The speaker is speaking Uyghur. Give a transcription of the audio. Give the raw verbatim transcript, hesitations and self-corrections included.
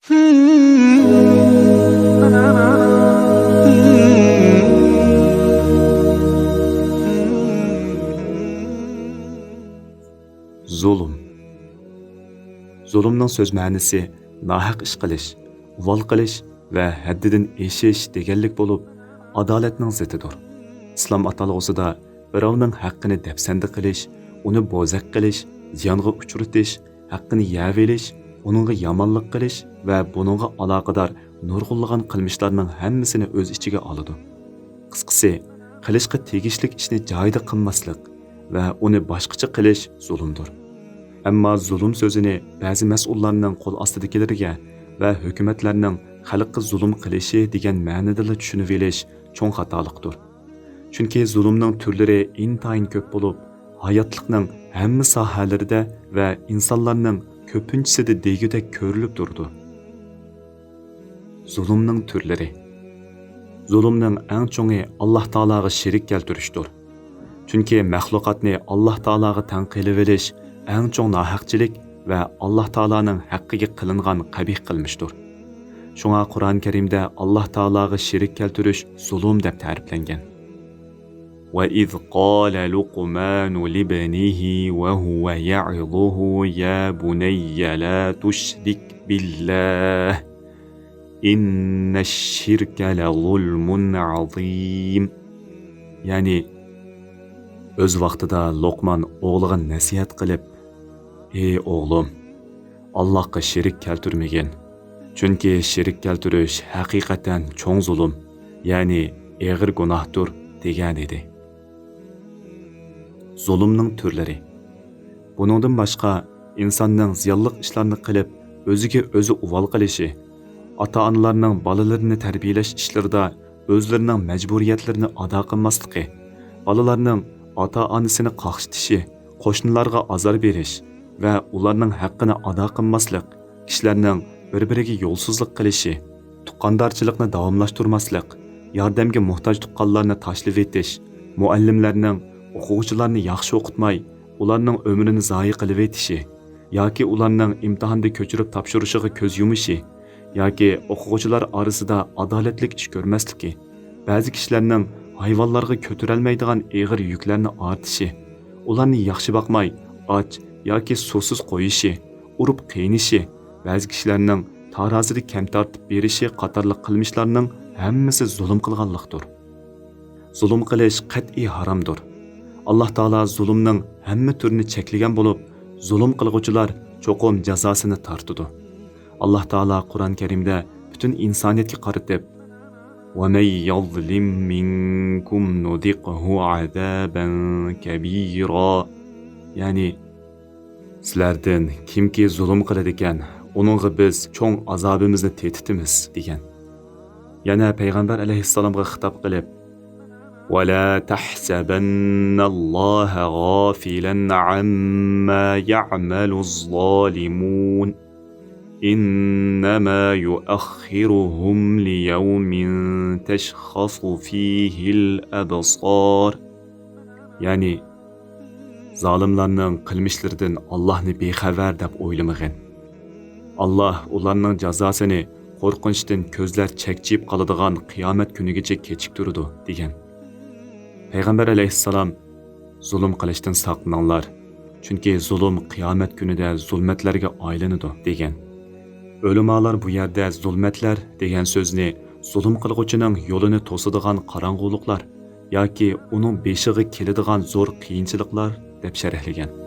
زۇلۇم. زۇلۇمنىڭ سۆز مەنىسى ناھەق ئىش قىلىش، ئۇۋال قىلىش ۋە ھەددىدىن ئېشىش دېگەنلىك بولۇپ، ئادالەتنىڭ زىتىدۇر. ئىسلام ئاتالغۇسىدا بىراۋنىڭ ھەققىنى دەپسەندە قىلىش، ئۇنى بوزەك قىلىش، زىيانغا ئۇچرىتىش، ھەققىنى يەۋېلىش، ئۇنىڭغا يامانلىق قىلىش ۋە بۇنىڭغا ئالاقىدار نۇرغۇنلىغان قىلمىشلارنىڭ ھەممىسىنى ئۆز ئىچىگە ئالىدۇ. قىسقىسى، قىلىشقا تېگىشلىك ئىشنى جايىدا قىلماسلىق ۋە ئۇنى باشقىچە قىلىش زۇلۇمدۇر. ئەمما زۇلۇم سۆزىنى بەزى مەسئۇللارنىڭ قول ئاستىدىكىلىرىگە ۋە ھۆكۈمەتلەرنىڭ خەلققە زۇلۇم قىلىشى دېگەن مەنىدىلا چۈشىنىۋېلىش چوڭ خاتالىقتۇر. چۈنكى زۇلۇمنىڭ تۈرلىرى ئىنتايىن كۆپ بولۇپ، ھاياتلىقنىڭ ھەممە ساھەلىرىدە ۋە ئىنسانلارنىڭ كۆپىنچىسىدە دېگۈدەك كۆرۈلۈپ تۇرىدۇ. زۇلۇمنىڭ تۈرلىرى. زۇلۇمنىڭ ئەڭ چوڭى ئاللاھ تائالاغا شېرىك كەلتۈرۈشتۇر. چۈنكى مەخلۇقاتنى ئاللاھ تائالاغا تەڭ قىلىۋېلىش ئەڭ چوڭ ناھەقچىلىك ۋە ئاللاھ تائالانىڭ ھەققىگە قىلىنغان قەبىھ قىلمىشتۇر. شۇڭا قۇرئان كەرىمدە ئاللاھ تائالاغا شېرىك كەلتۈرۈش زۇلۇم دەپ تەرىپلەنگەن. وَإِذْ قَالَ لُقْمَانُ لِابْنِهِ وَهُوَ يَعِظُهُ يَا بُنَيَّ لَا تُشْرِكْ بِاللَّهِ إِنَّ الشِّرْكَ لَظُلْمٌ عَظِيمٌ. يەنى، ئۆز ۋاقتىدا لوقمان ئوغلىغا نەسىھەت قىلىپ، ئى ئوغلۇم، ئاللاھقا شېرىك كەلتۈرمىگىن. چۈنكى شېرىك كەلتۈرۈش ھەقىقەتەن چوڭ زۇلۇم، يەنى ئېغىر گۇناھتۇر، دېگەنىدى. زۇلۇمنىڭ تۈرلىرى. بۇنىڭدىن باشقا، ئىنساننىڭ زىيانلىق ئىشلارنى قىلىپ، ئۆزىگە ئۆزى ئۇۋال قىلىشى، ئاتا-ئانىلارنىڭ بالىلىرىنى تەربىيەلەش ئىشلىرىدا ئۆزلىرىنىڭ مەجبۇرىيەتلىرىنى ئادا قىلماسلىقى، بالىلارنىڭ ئاتا-ئانىسىنى قاقشىتىشى، قوشنىلارغا ئازار بېرىش ۋە ئۇلارنىڭ ھەققىنى ئادا قىلماسلىق، كىشىلەرنىڭ بىر-بىرىگە يولسىزلىق قىلىشى، تۇغقاندارچىلىقنى داۋاملاشتۇرماسلىق، ياردەمگە موھتاج تۇغقانلارنى تاشلىۋېتىش، مۇئەللىملەرنىڭ ئوقۇغۇچىلارنى ياخشى ئوقۇتماي، ئۇلارنىڭ ئۆمرىنى زايە قىلىۋېتىشى ياكى ئۇلارنىڭ ئىمتىھاندا كۆچۈرۈپ تاپشۇرۇشىغا كۆز يۇمۇشى ياكى ئوقۇغۇچىلار ئارىسىدا ئادالەتلىك ئىش كۆرمەسلىكى، بەزى كىشىلەرنىڭ ھايۋانلارغا كۆتۈرەلمەيدىغان ئېغىر يۈكلەرنى ئارتىشى، ئۇلارنى ياخشى باقماي، ئاچ ياكى سۇسىز قويۇشى، ئۇرۇپ قىينىشى، بەزى كىشىلەرنىڭ تارازىدا كەم تارتىپ بېرىشى قاتارلىق قىلمىشلارنىڭ ھەممىسى زۇلۇم قىلغانلىقتۇر. زۇلۇم قىلىش قەتئىي ھارامدۇر. ئاللاھ تائالا زۇلۇمنىڭ ھەممە تۈرىنى چەكلىگەن بولۇپ، زۇلۇم قىلغۇچىلار چوقۇم جازاسىنى تارتىدۇ. ئاللاھ تائالا قۇرئان كەرىمدە پۈتۈن ئىنسانىيەتكە قارىتىپ، وَمَن يَظْلِم مِّنكُمْ نُذِقْهُ عَذَابًا كَبِيرًا، يەنى، سىلەردىن كىمكى زۇلۇم قىلىدىكەن، ئۇنىڭغا بىز چوڭ ئازابىمىزنى تېتىتىمىز، دېگەن. يەنە پەيغەمبەر ئەلەيھىسسالامغا خىتاب قىلىپ، وَلَا تَحْسَبَنَّ اللَّهَ غَافِلًا عَمَّا يَعْمَلُ الظَّالِمُونَ إِنَّمَا يُؤَخِّرُهُمْ لِيَوْمٍ تَشْخَصُ فِيهِ الْأَبْصَارُ. يەنى، زالىملارنىڭ قىلمىشلىرىدىن ئاللاھنى بىخەۋەر دەپ ئويلىمىغىن. ئاللاھ ئۇلارنىڭ جازاسىنى قورقۇنچتىن كۆزلەر چەكچىيىپ قالىدىغان قىيامەت كۈنىگىچە كېچىكتۈرىدۇ، دېگەن. پەيغەمبەر ئەلەيھىسسالام، زۇلۇم قىلىشتىن ساقلىنىڭلار، چۈنكى زۇلۇم قىيامەت كۈنىدە زۇلمەتلەرگە ئايلىنىدۇ، دېگەن. ئۆلىمالار بۇ يەردە زۇلمەتلەر دېگەن سۆزنى زۇلۇم قىلغۇچىنىڭ يولىنى توسىدىغان قاراڭغۇلۇقلار ياكى ئۇنىڭ بېشىغا كېلىدىغان زور قىيىنچىلىقلار دەپ شەرھلىگەن.